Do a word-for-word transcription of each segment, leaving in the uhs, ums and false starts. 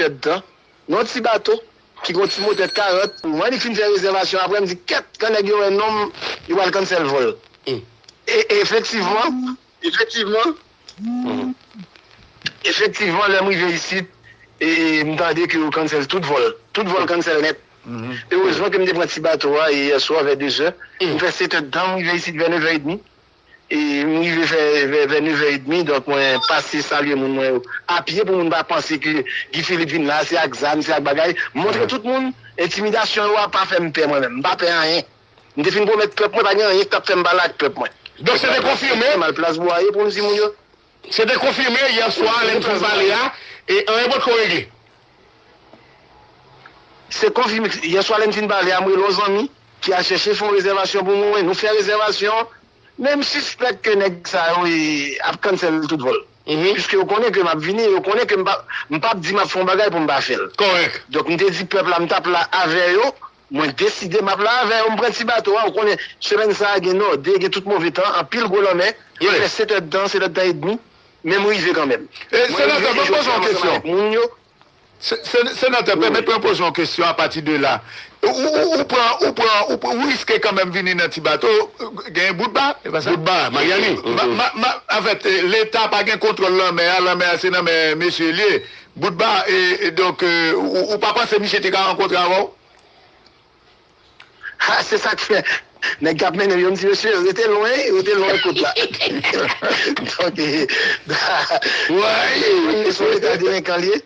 èdtan, nan yon ti bato ki gen yon ti motè karant. Mwen li fin fè rezèvasyon, apre m di, kèt, kan nèg yo wè non m, yo pral cancel vòl. E, e efektivman, efektivman, efektivman, lè m rive isit, e, e m tande ke yo cancel tout vòl. Tout vòl cancel nèt. Erezman ke m te pran ti bato a, e yè swa, vè de zè, m fè sèt èdtan, m rive isit vè nevè edmi. E m rive fè vè, vè nevè edmi, donk mwen pase salye moun mwen yo apye pou moun pa panse ke Guy Philippe vin la, se ak zam, se ak bagay. M montre tout moun, entimidasyon yo a pa fè m pè mwen menm. M pa pè anyen. M te fin pwomèt pèp mwen, pa gen anyen ki t ap fè m pale ak pèp mwen. Donk se te konfime? M al Plas Bwaye pou m di moun yo. Se te konfime yè swa lè n fin pale a, e anyen potko regle. Se konfime, yè swa lè n fin pale a, m rele yon zanmi ki al chèche fè yon rezèvasyon pou mwen. Nou fè rezèvasyon, men m sispèk ke nèg sa yo e, ap cancel tout vòl. Piske yo konnen ke m ap vini, yo konnen ke m pa, m p ap di m ap fè yon bagay pou m pa fè l. Kòrèk. Donk, m te di pèp la, m t ap la avè yo, mwen deside m ap la avè yo, m pran ti bato a, ou konnen, semèn sa a gen nòde, gen tout move tan, anpil gwo lanmè, fè sèt èdtan, sèt èdtan edmi, men m rive kanmenm. E, senatè, mwen poze yon kesyon. Moun yo, Se- se- Senatè, pèmèt mwen poze yon kesyon apati de la. Ou, ou, ou pran, ou pran, ou, pran- ou riske kanmenm vini nan ti bato, gen Boutba? Boutba, Maryani. Ma- ma- ma- anfèt, eh, Leta pa gen kontwòl lanmè a, lanmè a se nan men mesye l ye. Boutba, e, e donk, eh, ou, ou pa panse misye te ka rankontre avè w? Ha, se sa k fè nèg k ap mennen m yo, m di, mesye, rete lwen, rete lwen kot la. Donk, e, se yon leta delenkan l ye.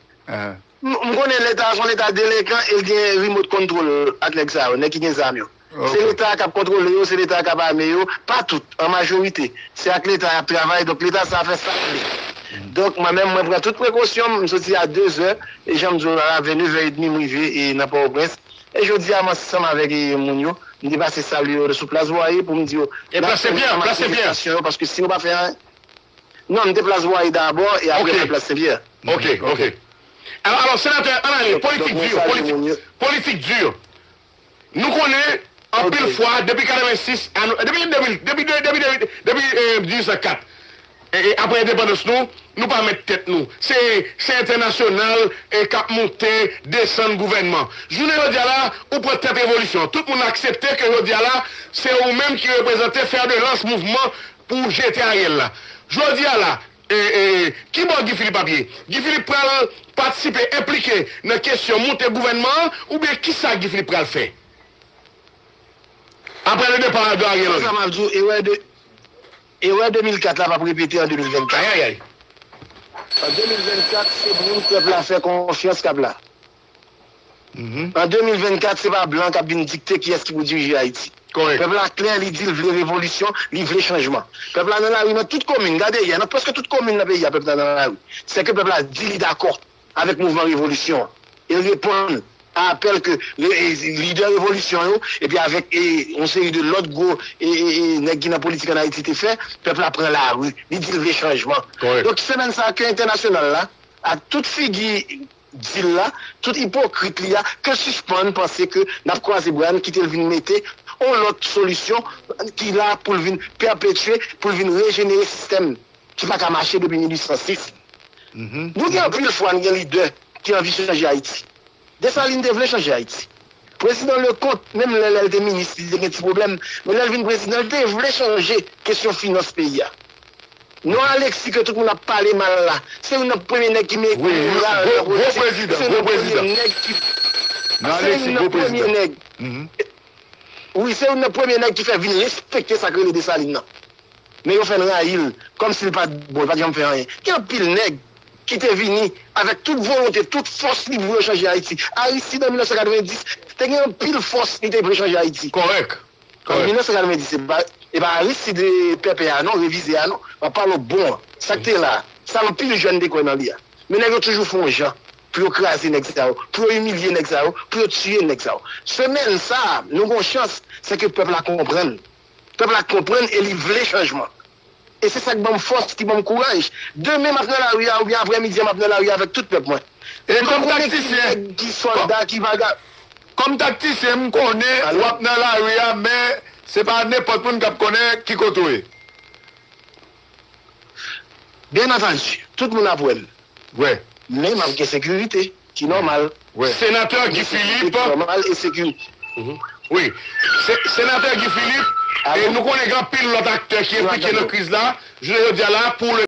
M, m konnen leta a se yon leta delenkan e l gen remote control ak nèg sa yo, nèg ki gen zam yo. Se leta a k ap kontwole yo, se leta a k ap ame yo, pa tout, an majorite. Se ak leta a y ap travay, donk leta sa a fè sa l vle. Donk, mwen menm, mwen pran tout prekosyon m, m soti a de zè, e jan m di w la, vè nevè edmi m rive e nan Pòtoprens. E jodi a, m ansanm avèk, e, moun yo, m te pase salye yo sou Plas Bwaye pou m di yo, n ap fè manifestasyon yo, paske si nou pa fè anyen. Non, m te Plas Bwaye dabò, e apre m al Plas Senpyè. Ok, ok. Alò, alò, senatè, ann ale, politik di, politik, politik di. Nou konnen, anpil fwa, depi katrevensis, a nou- depi de mil, depi de- depi de- depi, eh, dizuit san kat, e, e, apre endepandans nou, nou pa mèt tèt nou. Se, se entènasyonal, e, k ap monte, desann gouvènman. Jounen jodi a la, ou pran tèt revolisyon. Tout moun aksepte ke jodi a la, se ou menm ki reprezante fè de lans mouvman pou jete Ariel la. Jodi a la, e, e, ki bò Guy Philippe ap ye? Guy Philippe pral patisipe, enplike nan kesyon monte gouvènman an, oubyen kisa Guy Philippe pral fè? Apre le départ de Ariel Henry. Sa m ap di w, erè de, erè de mil kat la p ap repete an de mil vennkat. Ayayay. An de mil vennkat, se moun pèp la fè konfyans k ap la. An de mil vennkat, se pa blan k ap vin dikte kiyès ki pou dirije Ayiti. Pèp la klè, li di l vle revolisyon, li vle chanjman. Pèp la nan lari nan tout komin, gade yè, nan prèske tout komin nan peyi a, pèp la nan lari. Sèke pèp la di li dakò avèk mouvman revolisyon an. E l reponn a apèl ke re- e lidè revolisyon yo, epi avèk e yon seri de lòt gwo e, e, e nèg ki nan politik ann Ayiti te fè, pèp la pran lari. Li di l vle chanjman. Donk, semèn sa a, ke entènasyonal la, ak tout figi di l la, tout ipokrit li a, ke sispann panse ke n ap kwaze bra n, kite l vin mete yon lòt solisyon ki la pou l vin pèpetye, pou l vin rejenere sistèm ki pa ka mache depi mil uit san sis. Nou gen anpil fwa n gen lidè ki anvi chanje Ayiti. Desalin te vle chanje Ayiti. Prezidan Leconte, menm lè, lè l te minis, li te gen ti pwoblèm, men lè l vin prezidan, l te vle chanje kesyon finans peyi a. Non Alexis ke tout moun ap pale mal la, se youn nan premye nèg ki mete moral nan politik. Se youn nan premye nèg ki. Se youn nan premye nèg. Wi, se youn nan premye nèg ki fè vin respekte sa k rele Desalin nan. Men yo fè n rayi l, kòmsi l pa t bon, li pa t janm fè anyen. Gen anpil nèg ki te vini avèk tout volonte, tout fòs li pou yo chanje Ayiti. Aristide an mil nèf san katrevenndis te gen anpil fòs li te vle chanje Ayiti. Kòrèk. An mil nèf san katrevenndis, se pa, e pa Aristide pèpè a non, revize a non. M ap pale w bon an. Sa k te la a, sa anpil jèn te kwè nan li a. Men nèg yo toujou fè yon jan pou yo kraze nèg sa yo, pou yo imilye nèg sa yo, pou yo tiye nèg sa yo. Semèn sa a, nou gen yon chans, se ke pèp la konprann. Pèp la konprann e li vle chanjman. E se sa k ban m fòs, ki ban m kouraj. Demen m ap nan lari a, oubyen aprèmidi a m ap nan lari a avèk tout pèp mwen. E kòm taktisyen, ki sòlda, ki vaga. Kòm taktisyen, m konnen w ap nan lari a, men se pa nenpòt moun k ap konnen ki kote w ye. Byen antandi, tout moun ap wè m. Wi. Men m ap gen sekirite. ki nòmal. Senatè Guy Philippe. Nòmal e seki. Wi. Senatè Guy Philippe, e nou konnen gen anpil lòt aktè ki enplike nan kriz la. Jounen jodi a la, pou le